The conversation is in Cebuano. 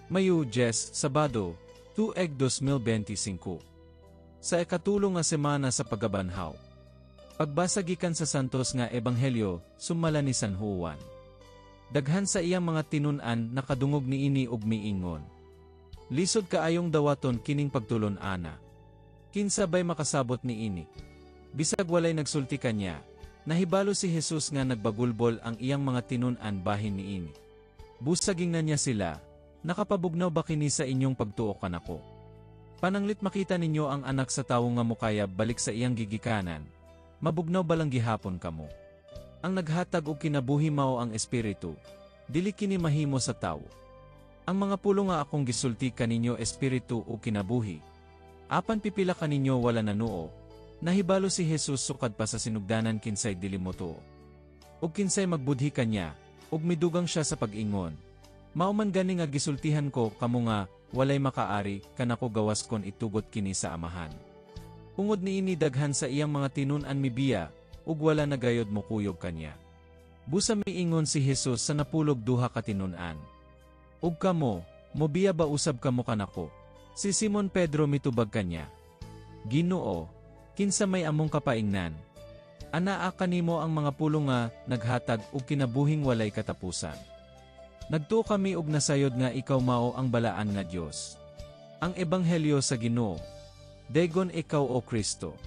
Mayo 10, Sabado, tuig 2025. Sa ikatulo nga semana sa pagkabanhaw. Pagbasa gikan sa Santos nga Ebanghelyo, sumala ni San Juan. Daghan sa iyang mga tinun-an nakadungog niini ug miingon, "Lisod kaayong dawaton kining pagtulon-ana. Kinsa bay makasabot niini?" Bisag walay nagsulti kanya, nahibalo si Jesus nga nagbagulbol ang iyang mga tinun-an bahin niini. Busa giingnan niya sila, "Nakapabugnaw ba kini sa inyong pagtuo kanako? Pananglit makita ninyo ang Anak sa Tawo nga mokayab balik sa iyang gigikanan, mabugnaw balang gihapon kamo? Ang naghatag og kinabuhi mao ang Espiritu, dili kini mahimo sa tawo. Ang mga pulong nga akong gisulti kaninyo espiritu ug kinabuhi. Apan pipila kaninyo wala nanuo." Nahibalo si Jesus sukad pa sa sinugdanan kinsay dili motuo ug kinsay magbudhi kanya, ug midugang siya sa pag-ingon, "Mao man gani nga gisultihan ko kamo nga walay makaari kanako gawas kon itugot kini sa Amahan." Tungod niini daghan sa iyang mga tinun-an mibiya ug wala na gayod mokuyog kanya. Busa miingon si Jesus sa 12 ka tinun-an, "Ug kamo, mobiya ba usab kamo kanako?" Si Simon Pedro mitubag kanya, "Ginoo, kinsa may among kapaingnan? Anaa kanimo ang mga pulong nga naghatag og kinabuhing walay katapusan. Nagtuo kami ug nasayod nga ikaw mao ang Balaan nga Dios." Ang Ebanghelyo sa Ginoo. Daygon ikaw, O Kristo.